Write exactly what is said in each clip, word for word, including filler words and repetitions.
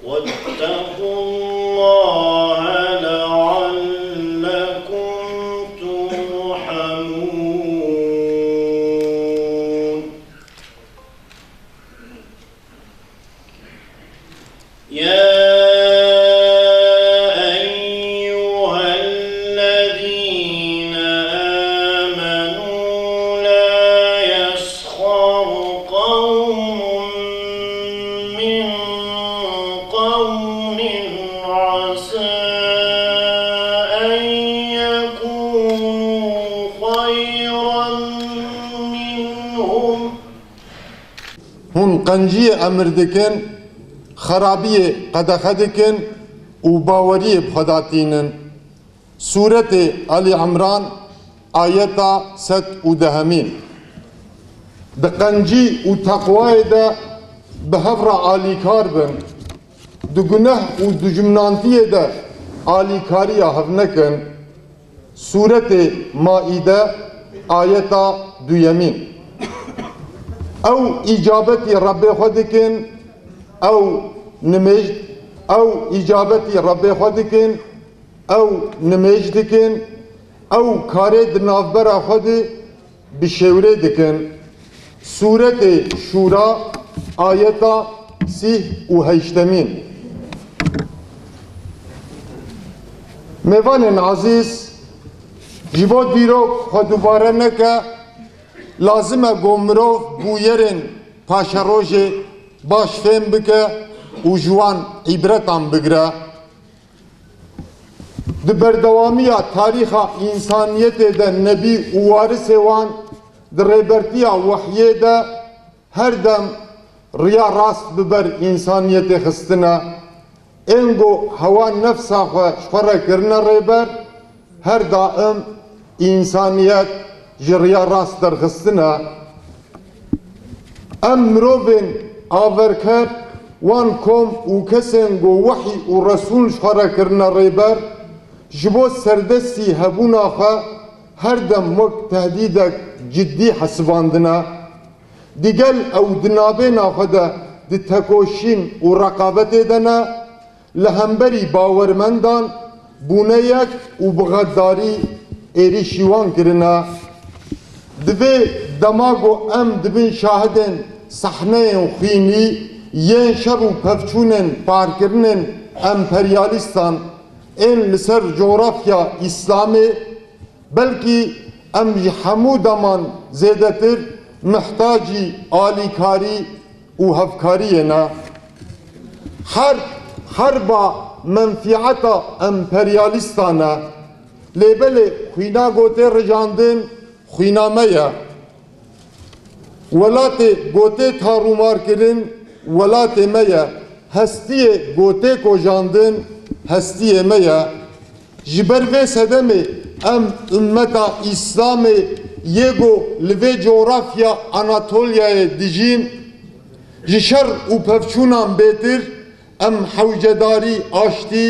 واتقوا الله لعلكم ترحمون. يا أيها الذين آمنوا لا يسخر قوم من قوم عسى أن يكونوا خيرا منهم. Hûn qenciyê emir dikin, xerabiyê qedexe dikin û baweriyê bi xwe de tînin. Sûretê Alî Imran, ayeta sed û dehemîn. Di qencî û teqwayê de bi hev re alîkar bin. Di guneh û dijminantiyê de alîkariya hev nekin. Sûretê Maîde, ayeta duyemîn. Ew îcabetî Rebbê xwe dikin, ew nimêj, ew îcabetî Rebbê xwe dikin, ew nimêj dikin, ew karê di navbera xwe de bi şêwrê dikin. Sûretê Şûra, ayeta sîh û heştemîn. Mêvanên ezîz, ji bo dîrok xwe dubare neke, lazim e ku mirov bûyerên paşerojê baş fêm bike û ji wan îbretan bigire. Di berdewamiya tarîxa însaniyetê de nebî û warisê wan di rêbertiya wehyê de her dem riya rast bi ber însaniyetê xistine. Ên ku hewa nefsa xwe ji xwe re kirine rêber, her daim însaniyet ji riya rast derxistine. Em mirovên averker, wan kom û kesên ku wehî û resûl ji xwe re kirine rêber, ji bo serdestî hebûna xwe her dem wek tehdîdek ciddî hesibandine. Digel ew di nabêna xwe de di tekoşîn û reqabetê de ne, li hemberî bawermendan bûne yek û bi xedarî êrîşî wan kirine. Di vê dema ku em dibin şahidên sehneyên xwînî yên şer û pevçûnên parkirinên emperyalîstan ên li ser cografya Îslamê, belkî em ji hemû deman zêdetir mihtacî alîkarî û hevkariyê ne. Herb, herba menfîeta emperyalîstan e. Lê belê xwîna ku tê rijandin, xwîna me ye. Welatê ku tê tarûmar kirin, welatê me ye. Hestiyê ku tê kojandin, hestiyê me ye. Ji ber vê sedemê em ummeta Îslamê yê ku li vê cografya Anatolyayê dijîn, ji şer û pevçûnan bêtir em hewcedarî, aştî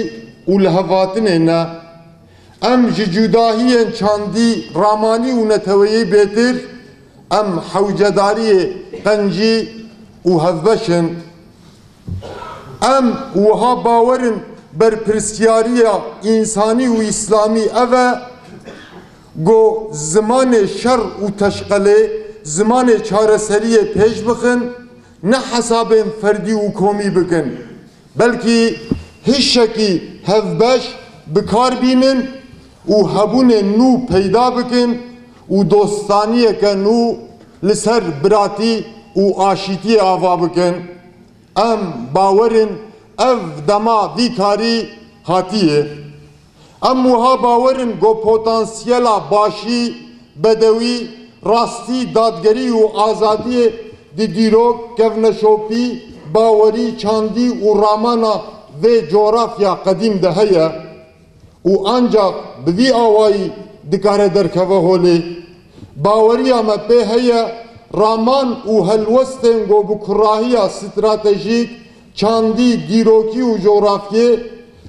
û lihevhatinê ne. Em ji cudahiyên çandî, ramanî û neteweyî bêtir, em hewcedariyê qencî û hevbeş in. Em wiha bawer in, berpirsyariya însanî û îslamî ev e, ku zimanê şer û teşqelê, zimanê çareseriyê pêş bixin, ne hesabên ferdî û komî bikin, belkî hişekî hevbeş bi kar bînin û hebûnên nû peyda bikin û dostaniyeke nû li ser biratî û aşîtiyê ava bikin. Em bawer in ev dema vî karî hatiye. Em wiha bawer in ku potansiyela başî, bedewî, rastî, dadgerî û azadiyê di dîrok, kevneşopî, bawerî, çandî û ramana vê cografya qedîm de heye û ancak bi vî awayî dikare derkeve holê. Baweriya me pê heye, raman û helwestên ku bi kurahiya stratejîk, çandî, dîrokî û cografyê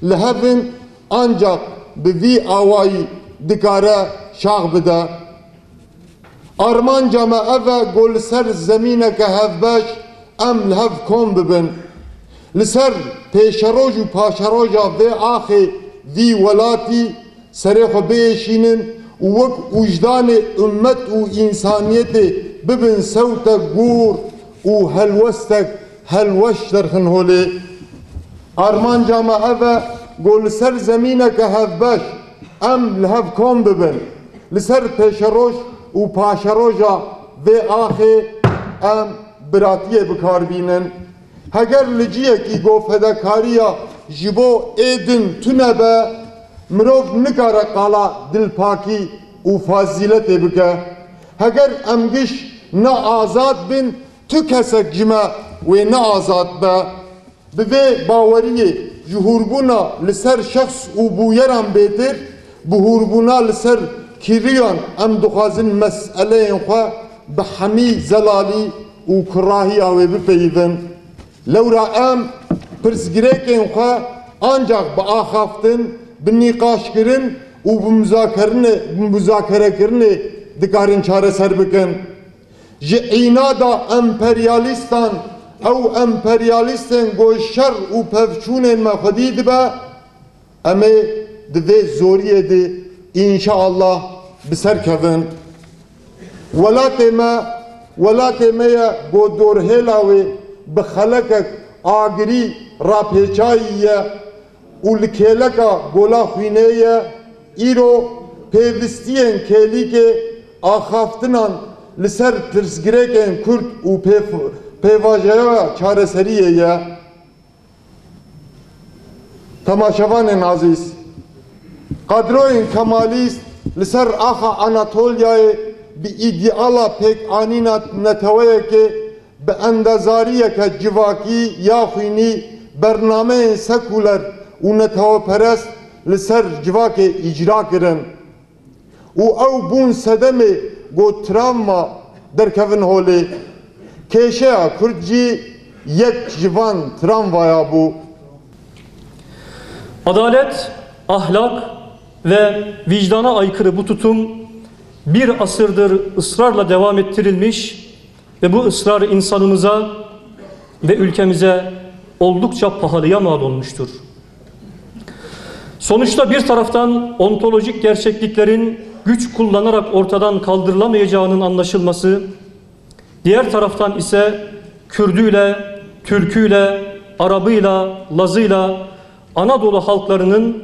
li hev in, ancak bi vî awayî dikare şax bide. Armanca me ev e ku li ser zemîneke hevbeş em li hev kom bibin. Li ser pêşeroj û paşeroja vê axê vî welatî serê xwe biêşînin û wek wijdanê ummet û însaniyetê bibin sewtek gûr û helwestek helweş derxin holê. Armanca me ev e ku li ser zemîneke hevbeş em li hev kom bibin. Li ser pêşeroj û paşeroja vê axê em biratiyê bi kar bînin. Heger li ciyekî ku fedakariya ji bo ê din tune be, mirov nikare qala dilpakî û fazîletê bike. Heger em giş ne azad bin, tu kesek ji me wê ne azad be. Bi vê baweriyê ji hûrbûna li ser şexs û bûyeran bêtir, bi hûrbûna li ser kîriyan em dixwazin meseleyên xwe bi hemî zelalî û kurahiya wê bipeyivin. Lewra em pirsgirêkên xwe ancax bi axaftin, bi nîqaşkirin û bi muzakerine-, bi muzakerekirinê dikarin çareser bikin. Ji înada emperyalîstan, ew emperyalîstên ku şer û pevçûnên me xwedî dibe, em ê di vê zoriyê de înşaallah bi ser kevin. Welatê me, welatê me ye ku dorhêla wê bi xelekek agirî rapêçayî ye û li kêleka gola xwînê ye, îro pêvistiyên kêlîkê axaftinan li ser pirsgirêkên Kurd û pêv-, pêvajoya çareseriyê ye. Temaşevanên azîz, kadroyên Kemalîst li ser axa Anatolyayê bi îdeala pêkanîna neteweyekê bi endazariyeke civakî ya xwînî bernameyên sekuler û neteweperest li ser civakê îcra kirin û ew bûn sedemê ku travma derkevin holê. Kêşeya Kurd jî yek ji van travmaya bû. Adalet, ahlak ve vicdana aykırı bu tutum bir asırdır ısrarla devam ettirilmiş ve bu ısrar insanımıza ve ülkemize oldukça pahalıya mal olmuştur. Sonuçta bir taraftan ontolojik gerçekliklerin güç kullanarak ortadan kaldırılamayacağının anlaşılması, diğer taraftan ise Kürdüyle, Türküyle, Arabıyla, Lazıyla Anadolu halklarının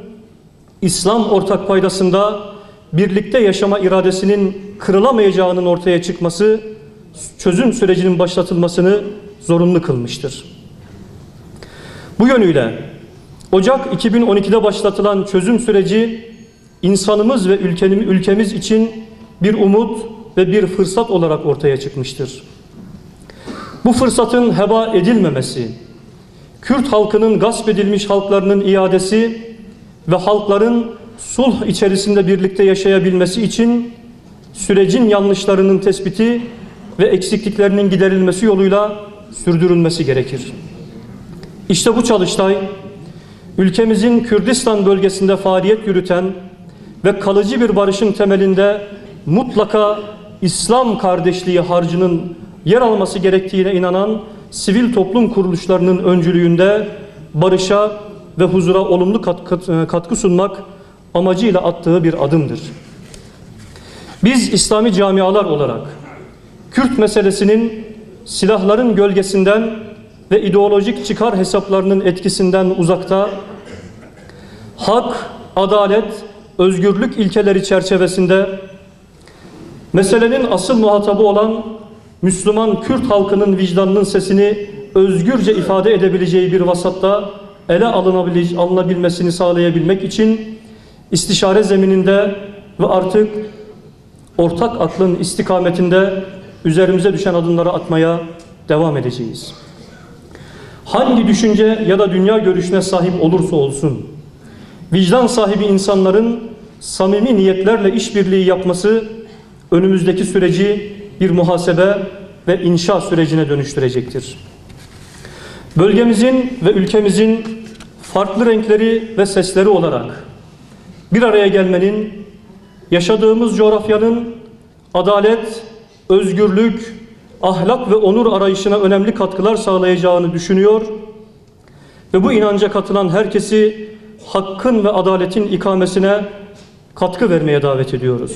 İslam ortak paydasında birlikte yaşama iradesinin kırılamayacağının ortaya çıkması çözüm sürecinin başlatılmasını zorunlu kılmıştır. Bu yönüyle Ocak iki bin on ikide başlatılan çözüm süreci insanımız ve ülkeni-, ülkemiz için bir umut ve bir fırsat olarak ortaya çıkmıştır. Bu fırsatın heba edilmemesi, Kürt halkının gasp edilmiş halklarının iadesi ve halkların sulh içerisinde birlikte yaşayabilmesi için sürecin yanlışlarının tespiti ve eksikliklerinin giderilmesi yoluyla sürdürülmesi gerekir. İşte bu çalıştay, ülkemizin Kürdistan bölgesinde faaliyet yürüten ve kalıcı bir barışın temelinde mutlaka İslam kardeşliği harcının yer alması gerektiğine inanan sivil toplum kuruluşlarının öncülüğünde barışa ve huzura olumlu katkı, katkı sunmak amacıyla attığı bir adımdır. Biz İslami camialar olarak Kürt meselesinin silahların gölgesinden ve ideolojik çıkar hesaplarının etkisinden uzakta, hak, adalet, özgürlük ilkeleri çerçevesinde meselenin asıl muhatabı olan Müslüman Kürt halkının vicdanının sesini özgürce ifade edebileceği bir vasatta ele alınabile-, alınabilmesini sağlayabilmek için istişare zemininde ve artık ortak aklın istikametinde üzerimize düşen adımları atmaya devam edeceğiz. Hangi düşünce ya da dünya görüşüne sahip olursa olsun, vicdan sahibi insanların samimi niyetlerle işbirliği yapması önümüzdeki süreci bir muhasebe ve inşa sürecine dönüştürecektir. Bölgemizin ve ülkemizin farklı renkleri ve sesleri olarak bir araya gelmenin yaşadığımız coğrafyanın adalet, özgürlük, ahlak ve onur arayışına önemli katkılar sağlayacağını düşünüyor Ve bu inanca katılan herkesi hakkın ve adaletin ikamesine katkı vermeye davet ediyoruz.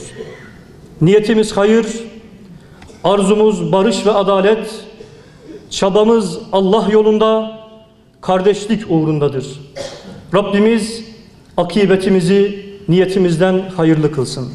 Niyetimiz hayır, arzumuz barış ve adalet, çabamız Allah yolunda, kardeşlik uğrundadır. Rabbimiz akıbetimizi niyetimizden hayırlı kılsın.